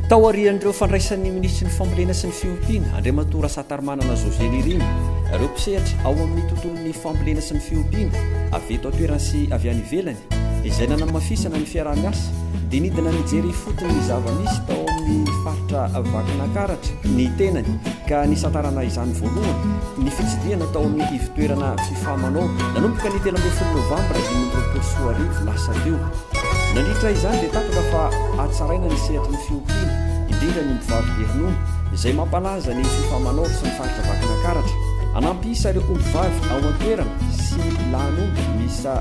Tao aorian'ireo fandraisan'ny minisitry ny Fambolena sy ny Fiompiana, Andriamatoa Rasatarimanana José Nirina, ireo mpisehatra ao amin'ny tontolon'ny fambolena sy ny fiompiana avy eto an-toerana sy avy any ivelany, izay nanamafisana ny fiaraha-miasa, dia nidina nijery ifotony ny zava-misy tao amin'ny faritra Vakinakaratra ny tenany ka nisantarana izany voalohany ny fitsidihana tao amin'ny ivon-toerana Fifamanao nanomboka ny 13 novambra 2025 lasa teo. Nandritra izany dia tapaka fa hatsaraina ny sehatry ny fiompiana, indrindra ny ombivavy be ronono, izay mampalaza ny Fifamanor sy ny faritra Vakinakaratra. Hanampy isa ireo ombivavy ao an-toerana sy lahan'omby miisa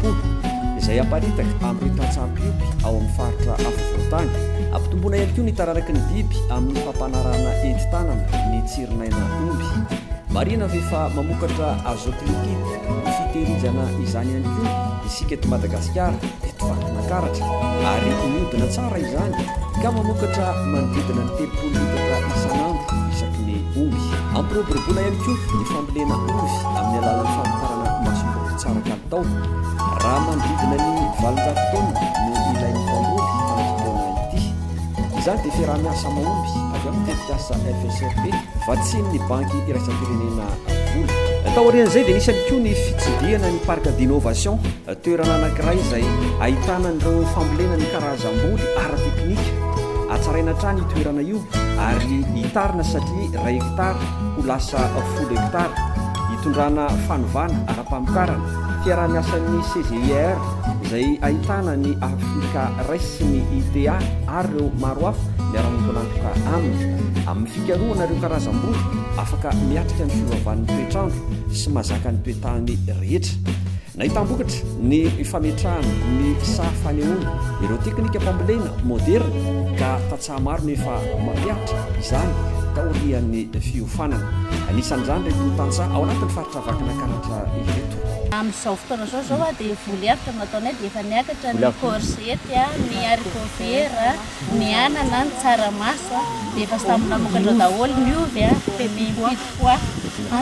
30 izay haparitaka amin'ireo tantsaha mpiompy ao amin'ny faritra afovoan-tany. Hampitomboina ihany koa ny taranaky ny biby amin'ny fampanarahana entin-tanana ny tsirinaina omby. Marihina fa efa mamokatra azote liquide ho fitehirizana izany ihany koa isika eto Madagasikara, eto Vakinankaratra, ary mihodina tsara izany ka mamokatra manodidina ny 30 litatra isan'andro isaky ny omby. Ampiroboroboana ihany koa ny fambolena ovy amin'ny alalan'ny famokarana masomboly tsara kalitao, raha manodidina ny 800 taonina no ilain'ny mpamboly amin'ity taona ity. Izany dia fiaraha-miasa mahomby avy amin'ny tetikasa FSRP vatsian'ny Banky iraisam-pirenena vola. Taorian'izay dia nisy ihany koa ny fitsidihana ny Parc d'innovation, toerana anankiray izay ahitana an'ireo fambolena ny karazam-boly ara-teknika. Hatsaraina hatrany io toerana io ary hitarina satria iray hektara ho lasa folo hektara, hitondrana fanovana ara-pamokarana. Fiaraha-miasan'ny CGIAR izay ahitana ny Africa Rice sy ny ITA ary ireo maro hafa miara-miombon'antoka aminy, amin'ny fikarohana ireo karazam-boly afaka miatrika ny fiovaovan'ny toetr'andro sy mahazaka ny toe-tany rehetra. Nahitam-bokatra ny fametrahana ny saha fanehoana ireo teknikam-pambolena moderina ka tantsaha maro no efa mampihatra izany taorian'ny fiofanana. Anisan'izany ireto tantsaha ao anatin'ny faritra Vakinankaratra ireto. Amin'izao fotoana izao izao dia voly avotra no nataonay dia efa niakatra ny courgette, ny haricot vert, ny anana, ny tsaramaso dia efa samy namokatra daholo ny ovy, ny petit pois.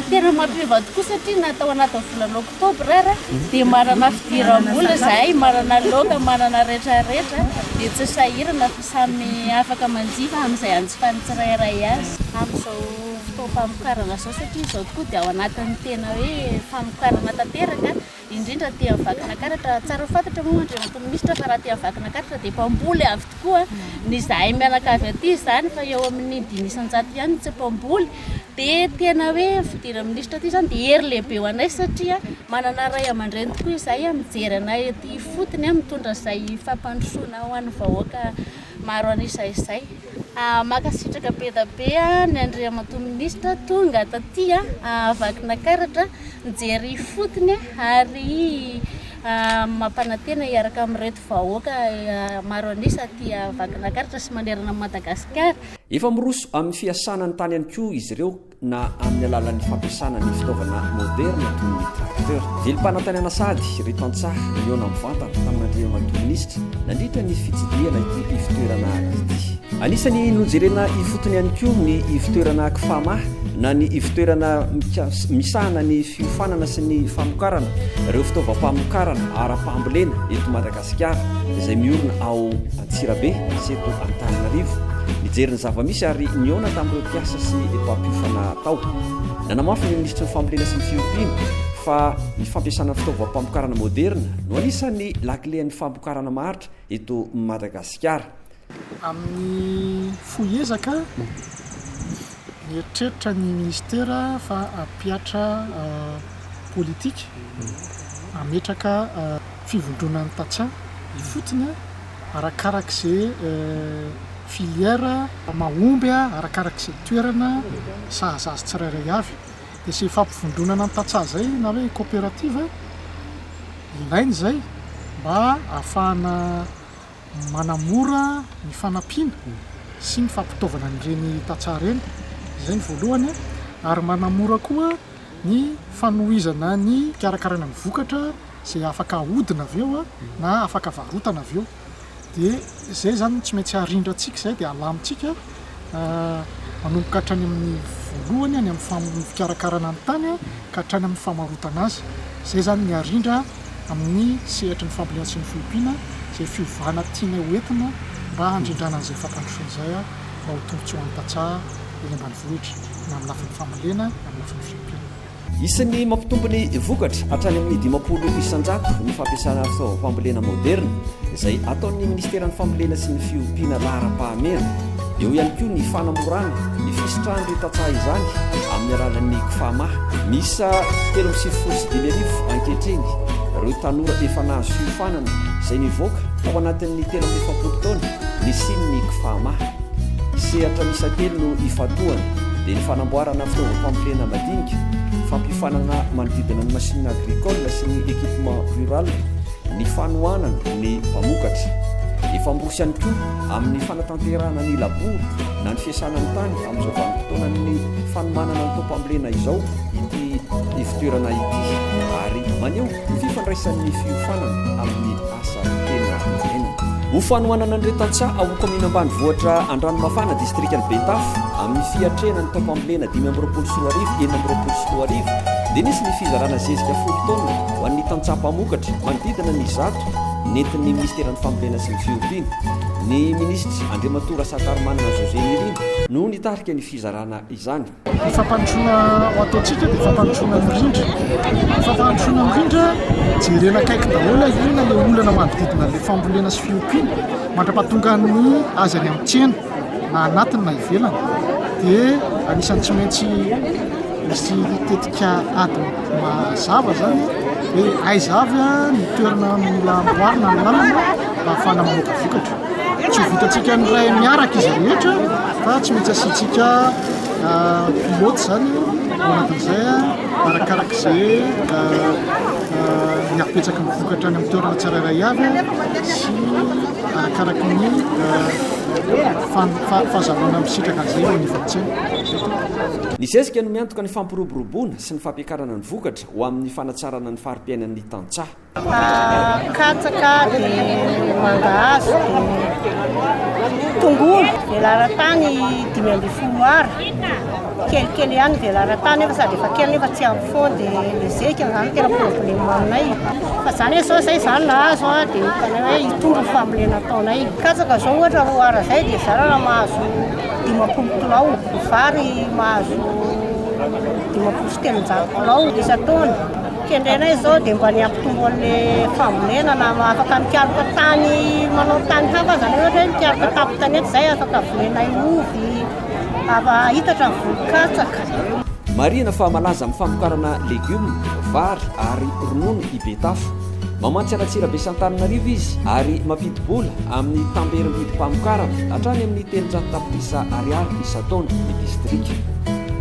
Tena mampiova tokoa satria na tao anatin'ny volana oktobra ara dia manana fidiram-bola izahay, manana laoka, manana retraretra dia tsy sahirana fa samy afaka manjifa amin'izay hanjifan'ny tsirairay azy. Amin'izao fotoam-pamokarana izao satria izao tokoa dia ao anatin'ny tena hoe famokarana tanteraka, indrindra aty amin'ny Vakinankaratra. Tsara ho fantatra moa Andriamatoa Minisitra fa raha aty amin'ny Vakinankaratra dia mpamboly avy tokoa ny izahay mianakavy aty izany fa eo amin'ny 5% ihany ny tsy mpamboly. Dia tena hoe ny fidiran'ny Minisitra aty izany dia hery lehibe ho anay satria manana ray aman-dreny tokoa izahay mijery anay aty ifotony mitondra izay fampandrosoana ho an'ny vahoaka maro an'isa izay. Mankasitraka be dia be ny Andriamatoa Minisitra tonga taty Vakinankaratra nijery ifotony ary mampanantena hiaraka amin'ireto vahoaka maro an'isa aty Vakinankaratra sy manerana an'i Madagasikara. Efa miroso amin'ny fiasana ny tany ihany koa izy ireo na amin'ny alalan'ny fampiasana ny fitaovana moderna toy ny tracteur. Velom-panantenana sahady ry tantsaha nihaona mivantana tamin'Andriamatoa Minisitra nandritra ny fitsidihana ity ivon-toerana ity. Anisan'ny nojerena ifotony ihany koa ny ivon-toerana Cfama na ny ivon-toerana misahana ny fiofanana sy ny famokarana ireo fitaovam-pamokarana ara-pambolena eto Madagasikara izay miorina ao Antsirabe sy eto Antananarivo. Nijery ny zava-misy ary nihaona tamin'ireo mpiasa sy mpampiofana tao. Nanamafy ny minisitry ny Fambolena sy ny Fiompiana fa ny fampiasana fitaovam-pamokarana moderina no anisan'ny lakilen'ny famokarana maharitra eto Madagasikara. Amin'ny fohy ezaka, mieritreritra ny minisitera fa hampihatra politika hametraka fivondronan'ny tantsaha ifotony arakarak'izay filière mahomby, arakarak'izay toerana sahaza azy tsirairay avy. Dia izay fampivondronana ny tantsaha izay na hoe coopérative, ilaina izay mba hahafahana manamora ny fanampiana sy ny fampitaovana an'ireny tantsaha ireny, izay ny voalohany, ary manamora koa ny fanohizana ny fikarakarana ny vokatra izay afaka ahodina avy eo na afaka varotana avy eo. Dia izay izany no tsy maintsy arindrantsika izay dia alamintsika manomboka hatrany amin'ny voalohany any amin'ny fikarakarana ny tany ka hatrany amin'ny famarotana azy. Izay izany ny arindra amin'ny sehatry ny fambolena sy ny fiompiana izay fiovana tianay ho entina mba handrindrana an'izay fampandrosoana izay mba ho tombontsoa ho an'ny tantsaha eny ambanivohitra na amin'ny lafiny fambolena na amin'ny lafiny fiompiana. Isan'ny mampitombo ny vokatra hatrany amin'ny 50% ny fampiasana fitaovam-pambolena moderina izay ataon'ny minisiteran'ny Fambolena sy ny Fiompiana laharam-pahamehana. Eo ihany koa ny fanamorana ny fisitrahan'ireo tantsaha izany amin'ny alalan'ny Cfama. Miisa 5093 ankehitriny ireo tanora efa nahazo fiofanana izay nivoaka tao anatin'ny 43 taona nisian'ny Cfama. Sehatra miisa telo no ifantohana, dia ny fanamboarana fitaovam-pambolena madinika, fampiofanana manodidina ny machine agricole sy ny équipement rural, ny fanohanana ny mpamokatra. Efa miroso ihany koa amin'ny fanatanterahana ny labour na ny fiasana ny tany amin'izao vanim-potoanan'ny fanomanana ny taom-pambolena izao ity ivotoerana ity ary maneho ny fifandraisan'ny fiofanana amin'ny asa tena iainana. Ho fanohanana an'ireo tantsaha ao kaominina ambanivohitra Andranomafana, distrikan'i Betafo, amin'ny fiatrehana ny taom-pambolena 2025, 2026, dia nisy ny fizarana zezika folo taonina ho an'ny tantsaha mpamokatra manodidina ny 100 nentin'ny minisiteran'ny Fambolena sy ny Fiompiana. Ny minisitra Andriamatoa Rasatarimanana José Nirina no nitarika ny fizarana izany. Ny fampandrosoana ho ataontsika dia fampandrosoana mirindra. Ny fampandrosoana mirindra, jerena akaiky daholo inona ilay olana manodidina ilay fambolena sy fiompiana mandra-pahatongan'ny azy any amin'ny tsena na anatiny na ivelany. Dia anisan'ny tsy maintsy misy tetika ady mazava izany hoe aiza avy ny toerana mila amboarina ny lalana mba hahafahana mamoaka vokatra. Tsy ho vitantsika ny iray miaraka izy rehetra fa tsy maintsy asiantsika pilote izany ao anatin'izay arakarak'izay ny habetsaky ny vokatra any amin'ny toerana tsirairay avy sy arakaraky ny fahazahoana misitraka an'izay eo anivon'ny tsena. Ny zezika no miantoka ny fampiroboroboana sy ny fampiakarana ny vokatra ho amin'ny fanatsarana ny fari-piainan'ny tantsaha. Katsaka dia mangahazo dia tongolo. Velaran-tany 15 ara, kelikely ihany ny velaran-tany nefa sady efa kely nefa tsy ampy foana dia le zeka zany tena problème aminay. Fa zany hoe zao zay zany nahazo dia hitanay hoe hitombo ny fambolena ataonay. Katsaka zao ohatra 2 ara zay dia zara raha mahazo 50 kilao, ny vary mahazo 350 kilao isan-taona. Kendrenay izao dia mba ny hampitombo an'ilay fambolena na afaka mikaroka tany manao tany hafa aza ohatra hoe mikaroka tampon-tanety izay afaka volenay ovy, hitatra ny voly katsaka. Marihina fa malaza amin'ny famokarana legioma, vary ary ronono i Betafo. Mamatsy an'Antsirabe sy Antananarivo izy ary mampidi-bola amin'ny tamberim-bidim-pamokarana hatrany amin'ny 300 tapitrisa ariary isan-taona ny distrika.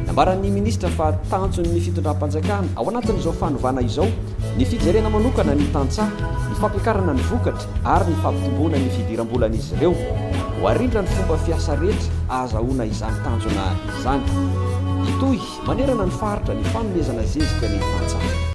Nambaran'ny minisitra fa tanjon'ny fitondram-panjakana ao anatin'izao fanovana izao ny fijerena manokana ny tantsaha, ny fampiakarana ny vokatra ary ny fampitomboana ny fidiram-bolan'izy ireo. Ho arindra ny fomba fiasa rehetra ahazahoana izany tanjona izany. Hitohy manerana ny faritra ny fanomezana zezika ny tantsaha.